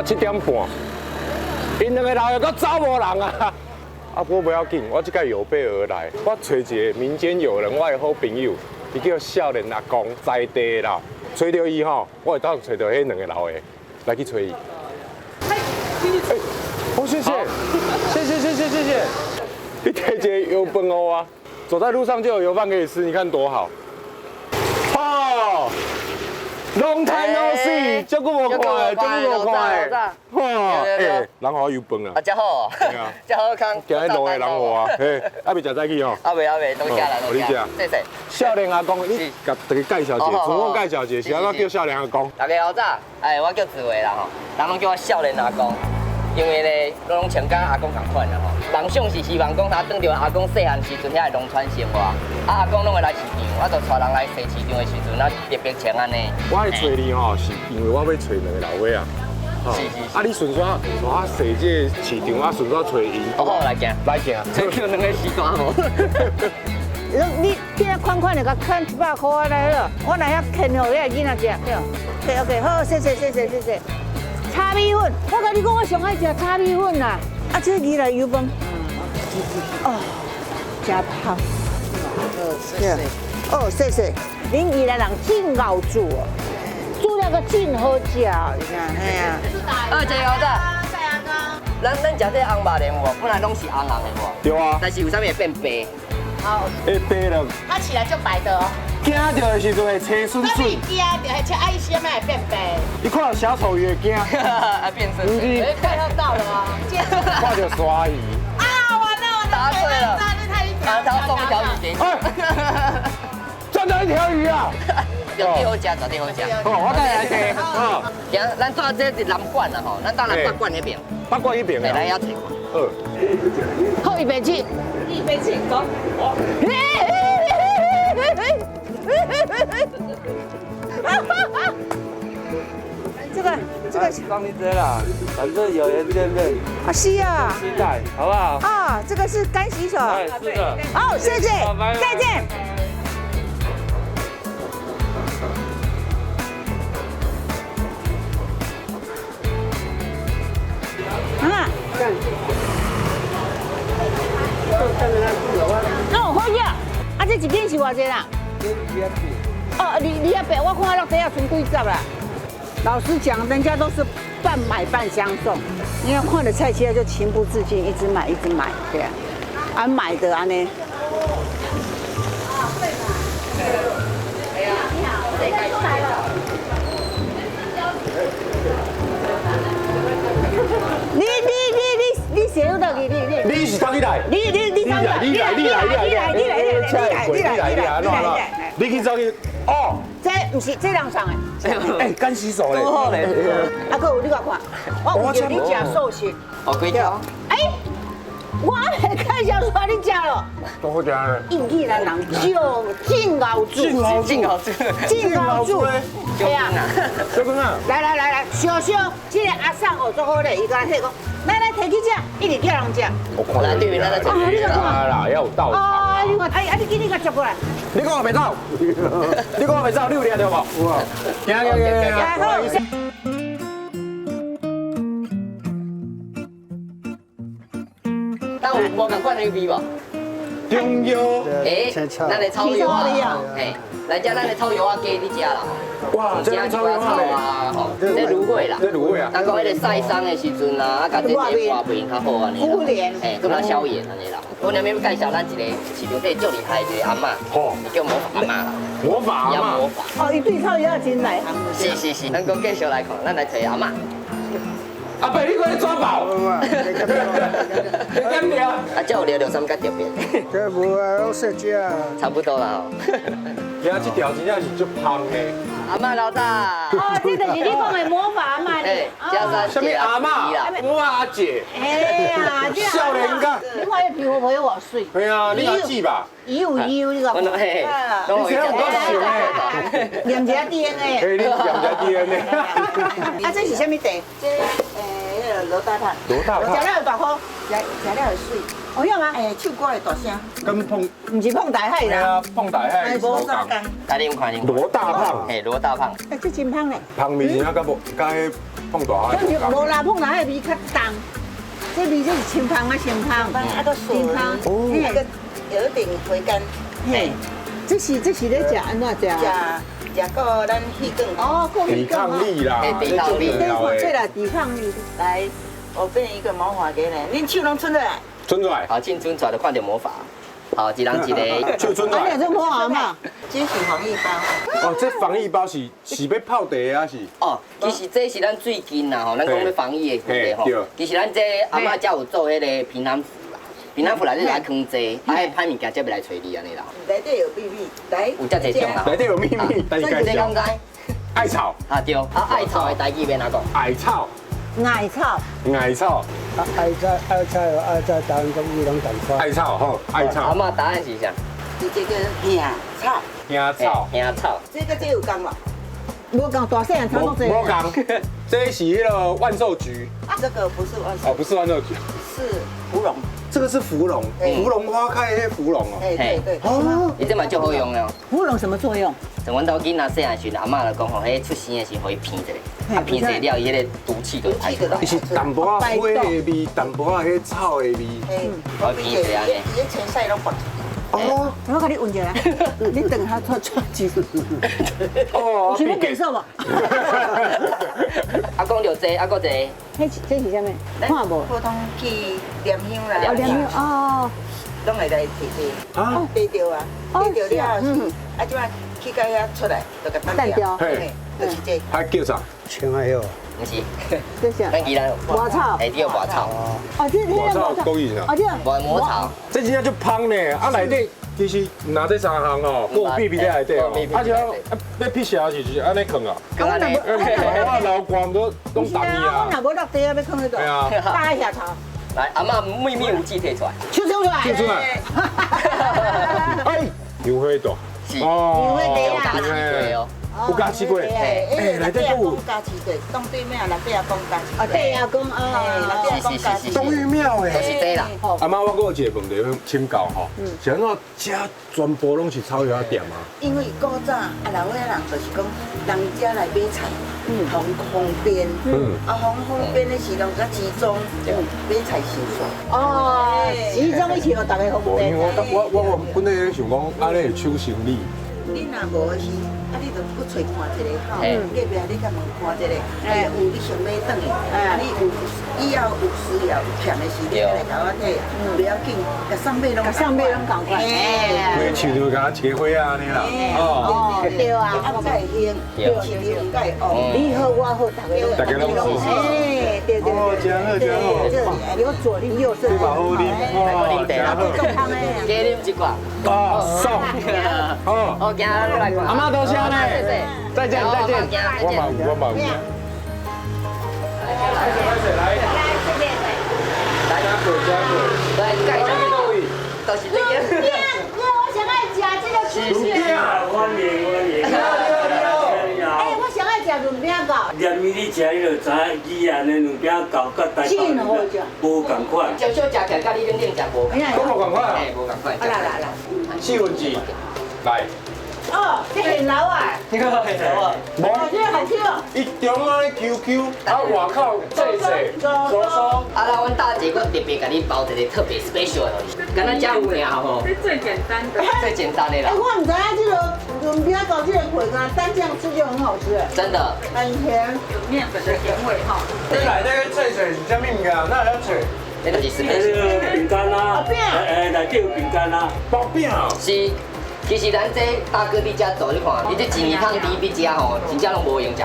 早7點半，𪜶兩个老爺閣走無人啊！啊，不過不要緊，我這擺有備而來，我揣一个民間友人，我的好朋友，伊叫少年阿公，在地啦，揣著伊吼，我會當揣著彼兩个老的，來去揣伊。欸，哦，謝謝，謝謝，謝謝，謝謝。你提一个油飯予我，走在路上就有油飯可以吃，你看多好。哦，Long time no see，足久無看，足久無看的。哇，欸，人予我油飯啊。啊，遮好，遮好康。今日路的人予我，嘿，還未食早起吼。啊未啊未，都食啦，你食。謝謝。少年阿公，你共大家介紹一下，自我介紹一下，是按怎叫少年阿公？大家好早，哎，我叫子維啦吼，人攏叫我少年阿公。因為咧，攏攏穿佮阿公仝款啦吼。夢想是希望講，他轉著阿公細漢時陣遐的農村生活，啊阿公攏會來市場，我就帶人來踅市場的時陣，啊特別穿按呢。我愛揣你吼，是因為我欲揣兩个老伙仔。是是是。啊，你順紲帶我踅這个市場，啊順紲揣𪜶。好，來行，來行。這叫兩个時段無。你這款款的，共牽100箍來好，我來遐牽予遐个囡仔食，對。OK OK，好，謝謝謝謝謝謝。炒米粉，我共你講，我上愛食炒米粉啦。啊，這魚來油飯，哦，真香。謝謝。哦，謝謝。恁宜蘭人真𠢕煮哦，煮了閣真好食，你看，嘿啊。啊，這個早。咱食這紅肉鰱有無？本來攏是紅紅的無？對啊。但是為啥物會變白？好。會白了。它起來就白的哦。驚著的時陣會青筍筍。你驚著，而且愛心會變白。伊看到小丑魚會驚。啊，變身。哎，快要到了啊！看著鯊魚。啊，完了完了！答對了。他送一條魚給你。賺到一條魚啊！絕對好食，絕對好食。好，我帶來吃。好。行，咱蹛這是南館啦吼，咱到南北館彼邊。北館彼邊。來遐揣。好，預備起。預備起，講。這個送你這啦，反正有緣見面。啊，是啊。期待，好不好？啊，這個是乾洗手。對，是的。好，謝謝，再見。啊。哦，好食。啊，這一斤是偌濟啦？哦，28，我看落底仔剩幾十啦。老實講，人家都是半買半相送，你看換了菜市就情不自禁，一直買，一直買，對啊，啊買的按呢。你寫到去，你你是倒去來？你你你來，你來，你來，你來，你來，你來，你來，你來，你來，你去走去哦。這毋是這人送的。欸，乾洗手咧。好咧。啊，閣有你共看，我有叫你食素食。哦，幾條？欸，我還袂介紹出來你食咯。多好食咧。宜蘭人少，真𠢕煮。真𠢕煮。真𠢕煮。對啊。小哥啊。來來來來，小小，這个阿婶哦，足好咧，伊共咱說講，來來提去食，一直叫人食。我看。來對面咱來食。啊，你看。啦，要有道場。啊，你看，哎，啊，你緊你共接過來。你講我袂走，你講我袂走，你有掠著無？有啊。行行行行。咱有無仝款的味無？中藥。欸，咱的草藥啊，嘿，來遮咱的草藥仔雞佇遮啦吼。哇，這草藥啊，吼，這蘆薈啦，這蘆薈啊。咱講彼个曬傷的時陣啊，啊，共這个抹面較好按呢啦。嘿，閣較消炎按呢啦。我那邊介紹咱一个市場底足厲害一个阿嬤，吼，叫魔法阿嬤啦。魔法阿嬤。魔法。哦，伊對草藥真內行。是是是，咱講繼續來看，咱來揣阿嬤。阿伯，你閣咧抓寶？你敢掠？啊，這有掠著啥物較特別？這無啊，攏細隻啊。差不多啦吼。今這條真正是足芳的。阿嬤老早。哦，這就是你講的魔法阿嬤。哎，啥物阿嬤？魔法阿姐。哎呀，少年家。你看伊皮膚皮偌媠。對啊，你阿姊吧？有有，你看。你這有夠像的。驗一下 DNA。嘿，你驗一下 DNA。啊，這是啥物茶？這那个羅大漢。羅大漢。食了會大箍，食了會媠。哦，有嗎？哎，唱歌會大聲。跟碰，毋是碰大海啦。啊，碰大海無相仝。來你看，你看。羅大胖。嘿，羅大胖。哎，這真芳咧。芳味真正佮無佮彼碰大海。無啦，碰大海味較重。這味這是清芳啊，清芳。啊，閣清芳，那個有一點回甘。嘿，這是咧食按怎食？食過咱氣管。哦，抵抗力啦，抵抗力。對啦，抵抗力。來，我變一個魔法給你，恁手攏伸出來。伸出來。好，進伸出來就看著魔法。好，一人一个。手伸出來。啊，你有這魔法嘛？這是防疫包。哦，這防疫包是欲泡茶啊是？哦，其實這是咱最近啦吼，咱講欲防疫的問題吼。其實咱這阿嬤才有做彼个平安符啦，平安符內底來囥這，啊，彼歹物件才袂來揣你按呢啦。內底有秘密，來。有遮濟種啦。內底有秘密，但是這敢知？艾草。啊對，啊艾草的台語欲按怎講？艾草。艾草。艾草。啊，艾草，艾草，艾草，台灣國語攏仝款。艾草吼，艾草。阿嬤答案是啥？是這個薑草。薑草。薑草。這個這有仝無？無仝，大細漢差不多。無仝，這是彼个萬壽菊。這個不是萬壽。哦，不是萬壽菊。是芙蓉。這個是芙蓉，芙蓉花開的芙蓉哦。對對對。哦，伊這嘛足好用的哦。芙蓉什麼作用？像阮兜囡仔細漢時，阿嬤就講吼，彼出生的時予伊鼻一下，啊鼻一下了，伊彼个毒氣就排出來。伊是淡薄仔花的味，淡薄仔彼草的味。我鼻一下按呢。伊全身攏拔。哦，我共你問一下，你等下出出幾？哦，有啥物感受無？啊，講著這，啊，閣一個。彼這是啥物？看無？普通去念香啦。哦，念香哦，攏會來提提。啊？提著啊，提著了後是，啊，這擺去到遐出來，就共掸掉。嘿，就是這。還叫啥？青艾葉。毋是。這是。咱其他。茅草。哎，對，茅草。哦，這茅草講伊啥？哦，這茅草。這真正足芳呢，啊內底。其實若這三項哦，閣有秘密佇內底哦。啊，像啊，欲辟邪是是按呢囥啊。我若我流汗都攏凍去啊。我若無落地啊，欲囥佇佗。對啊。大下頭。來，阿嬤秘密武器提出來。手伸出來。手出來。哎，香火大。是。哦。有加持過哦。有加持過。哎，內底閣有。加持過，東對面六伯公加持。哦，對阿公哦。六伯公加持。東岳廟的。就是這啦。阿嬤，我閣有一个問題欲請教吼，是按怎遮全部攏是草藥仔店啊？因為古早啊，老歲仔人就是講，人遮來買菜，方方便，啊方方便的時陣較集中，買菜上煞。哦，集中一起，予大家方便。因為我本來咧想講，按呢會搶生意。你若無是，啊你就去揣看一下吼，隔壁你共問看一下，哎有你想買轉去，啊你有以後有需要有欠的時，你再來共我提，袂要緊，共送買攏共送買攏仝款。規個市場敢若一個花仔按呢啦，哦，對啊，啊才會興，市場才會旺。你好我好，大家大家攏好。哎，對對對，哦，真好真好，有左鄰右舍，對吧？好啉，哇，真好。加啉一寡。哦，送。哦，好，行，來。阿嬤多謝呢，再見再見。我嘛有，我嘛有。來來來，來加過加過，來介紹都是這個。哥，我上愛食這個春卷。歡迎歡迎。哎，我上愛食潤餅糕。連伊你食，你就知影宜蘭的潤餅糕佮台北的無仝款。少少食起來，佮你恁顶食無仝款。攏無仝款。嘿，無仝款。來來來，四分之，來。哦，這很老啊！這個很老啊！哦，這個好吃哦。伊中按呢 QQ，啊外口脆脆酥酥。啊，那阮大姐閣特別共你包一个特別 special 的，敢若遮有爾吼。這最簡單的。最簡單的啦。哎，我毋知影這个潤餅糕這個皮啊，單這樣吃就很好吃。真的。很甜，有麵粉的甜味哈。這內底脆脆是啥物物件？哪會遐脆？這就是 special。餅乾啊！哎，內底有餅乾啊。包餅啊。是。其實咱這大哥佇遮做，你看，伊這一年通佇佇遮吼，真正攏無閒食飯，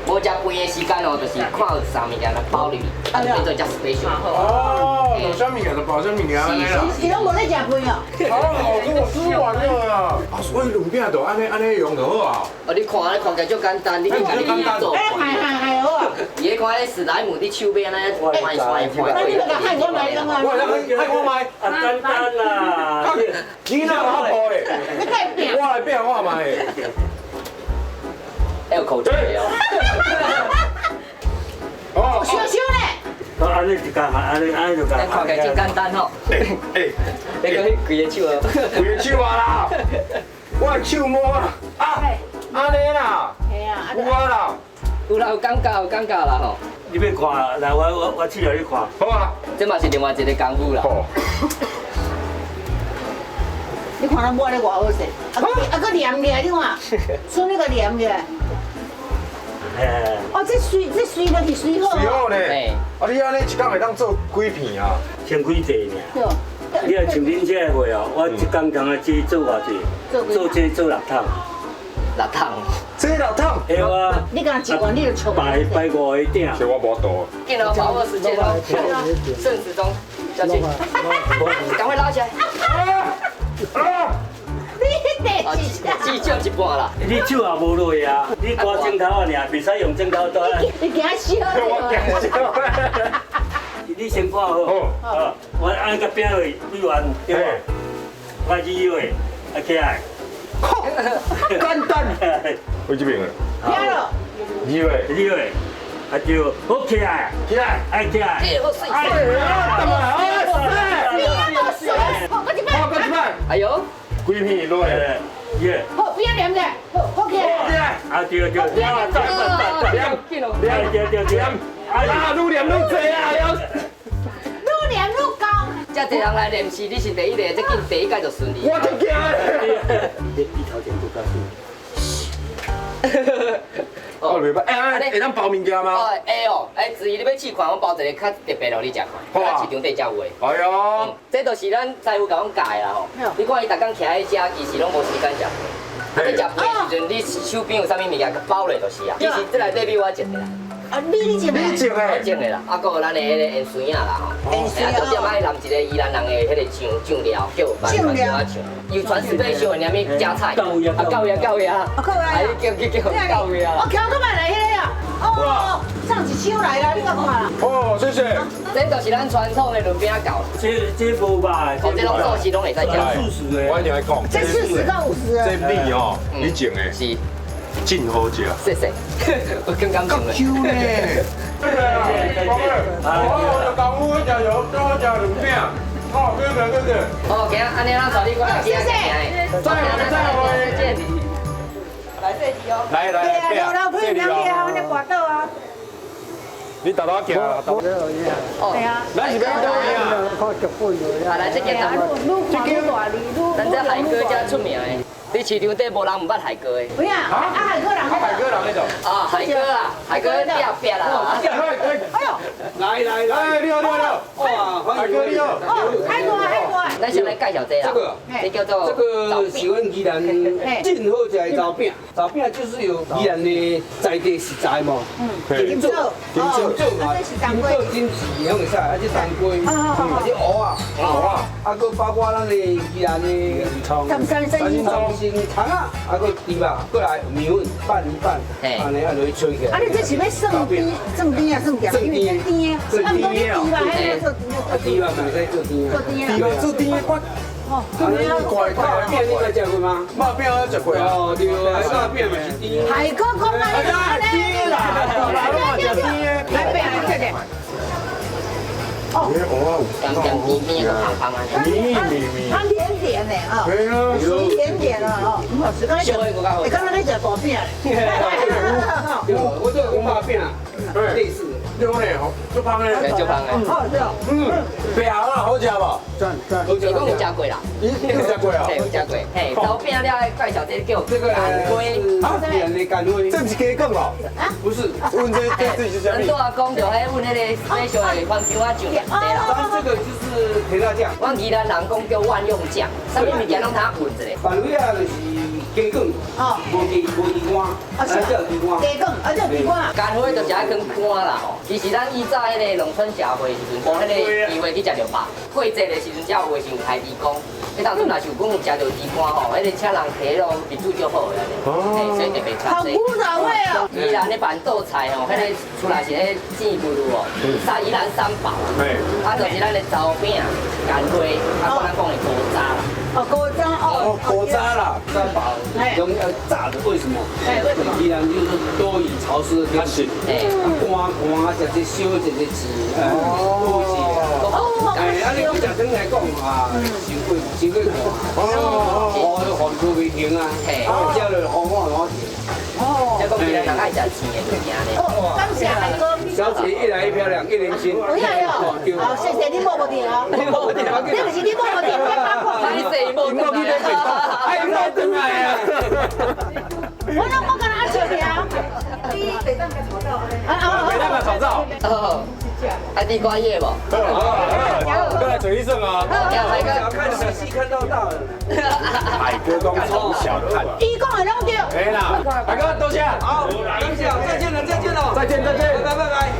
無食飯的時間哦，就是看有啥物件來包入去，啊，變做遮 special。哦，有啥物件就包啥物件按呢啦。伊攏無咧食飯哦。哦，這我吃完了啦。啊，所以潤餅就按呢按呢用就好啊。哦，你看，你看起來足簡單，你去家己做。哎，係係係好啊。伊咧看彼史萊姆佇手尾按呢，換換換。那你就共害我買用啊。我害我買。啊，簡單啦。你哪有較薄嘞？你太拼。我來拼看覓。還有口訣哦。哦，燒燒咧。都按呢一工啊，按呢按呢就咱看起来真簡單吼。欸欸，你講你規個手啊？規個手啊啦，我的手摸啊，啊，按呢啦，係啊，有啊啦，有啦，有感覺有感覺啦吼。你欲看，來我試予你看。好啊。這嘛是另外一個功夫啦。好。你看咱抹咧偌好勢，啊閣啊閣黏起來，你看，剩你閣黏起來。哦，這水這水落去水好。水好呢。啊，你按呢一工會當做幾片啊？千幾塊爾。對。你若像恁這個貨哦，我一工通啊只做偌濟？做這做六桶。六桶。這六桶。對啊。你敢一罐你就笑。擺擺五個鼎。這我無度。鏡頭把握時間哦，順時鐘，小心，趕快拉起來。啊！你第幾至少一半啦。你手也無落啊，你刮鏡頭啊，爾，袂使用鏡頭刀。你驚燒？我驚燒。你先看好。好。我按個餅落幾完，對無？我只以為，啊起來。簡單。我這邊啊。起了。以為。以為。啊對，好起來，起來，愛起來。這好水。哎呀，得嘛，哎，你啊，無水，好，閣一擺，好，閣一擺。哎呦。幾片落來，耶！好，邊黏咧，好，好起來。啊對對，啊再再再黏，黏對對對，啊愈黏愈濟啊！愈黏愈厚。遮濟人來面試，你是第一個，這緊第一屆就順利。我足驚的。你比頭前閣較水。哦，袂歹，哎，會當包物件嗎？哦，會哦，哎，至於你欲試看，我包一個較特別，予你食看，咱市場底才有的。哎喲，這就是咱師傅共阮教的啦吼。你看伊逐工徛佇遮，其實攏無時間食飯。啊，你食飯的時陣，你手邊有啥物物件，包落就是啊。其實這內底米我種的啦。啊，你種的？你種的？我種的啦。啊，閣有咱的彼個芫荽仔啦吼。芫荽啊，重點愛淋一個宜蘭人的彼個醬醬料，叫番番茄醬。有傳十倍燒的，連物加菜。到位啊！到位啊！到位啊！啊，到位啊！叫叫叫到位啊！我翘過來彼個啊！哦，上一手來啦，你敢看啦？哦，謝謝。這就是咱傳統的輪餅餃。這無吧？哦，這攏素食攏會使食。素食的。我一定愛講。這40到50。這米哦，你種的。是。真好食。謝謝。我更感動。夠呢。對啊，我就功夫，食油，最好食輪餅。哦，對對對對。哦，行，按呢咱帶你過來。謝謝。再會，再會。再見。來這裡哦。來來。對啊，老腿兩邊啊，那跋倒啊。你倒倒行啊？哦。對啊。咱是欲佗位啊？啊，來這間，這間咱這海哥遮出名的。佇市場底無人毋捌海哥的。有影啊，海哥人。啊，海哥人彼度。啊，海哥啊，海哥壁壁啦。哎呦！來來來，你好你好你好。哇，海哥你好。哦，海哥海哥。咱先來介紹這個。這個，這叫做。這個是阮宜蘭真好食的糟餅，糟餅就是有宜蘭的在地食材嘛。嗯。金棗，金棗嘛，金棗金翅攏會使，啊這當歸，啊這芋仔，芋仔，啊閣包括咱的宜蘭的三星三星葱仔，啊閣豬肉，閣來麵粉拌一拌，按呢啊落去炊起來。啊，你這是欲算甜，算甜啊，算鹹？因為這甜的，啊，毋過你豬肉彼個做啊，豬肉嘛會使做甜啊。做甜豬肉做甜的，我。哦，啊，肉餅你捌食過嗎？肉餅我食過啊。哦，對，肉餅嘛是甜。海哥講啊，甜的啦，對對對，來餅來這個。哦，甜甜甜甜個胖胖啊，绵绵绵，它甜甜的啊，對啊，甜甜的哦，唔好食。剛才食，你剛才咧食大餅咧。對，我這個肉餅，類似。對咧，足芳的，足芳的，好食。嗯，白喉啊，好食無？讚讚。你講有食過啦？你有食過啊？嘿，有食過。嘿，糟餅了，介紹這個叫這個干花，啊，宜蘭的干花。這毋是雞卷哦？啊？不是，阮這這是啥物？咱拄仔講著彼阮彼個 special 的番茄仔醬對啦。咱這個就是甜辣醬。阮宜蘭人講叫萬用醬，啥物物件攏通混一下。番茄仔就是雞卷，哦，無豬無豬肝，啊是叫豬肝。雞卷，啊叫豬肝。干花就是愛放肝啦吼。其實咱以早彼個農村社會時陣，無彼個機會去食著肉。過節的時陣才有的時有開豬公。彼當陣若是有講有食著豬肝吼，彼個請人提攏日子足好的按呢。嘿，所以特別傳。好古早味哦。宜蘭的辦桌菜吼，彼個出來是彼煎葫蘆哦，宜蘭三寶。啊，就是咱的糟餅、干花，啊，咱講的古早啦。哦，古早哦。哦，古早啦。炸，三宝拢要炸的，為什麼？為什麼？宜蘭就是多雨潮濕的天氣，乾乾，食這燒一個錢，哦，哎，啊你不食湯來講啊，傷過傷過乾，哦，風區袂停啊，食落風我我停。哦，這講宜蘭人愛食糋的物件呢。哦，感謝海哥。小姐越來越漂亮，越年輕。有影喲。好，謝謝你摸無著哦。你摸無著，你毋是你摸無著，你八卦。歹勢摸摸去買便當，哎，摸轉來啊。我攏我敢若愛笑爾。你袂當共炒走。啊啊袂當共炒走。哦。愛地瓜葉無？過來找醫生啊！看小戲看到大了。海哥講從小看。伊講的攏對。哎啦，海哥多謝。好，感謝，再見了，再見了。再見，再見，拜拜拜拜。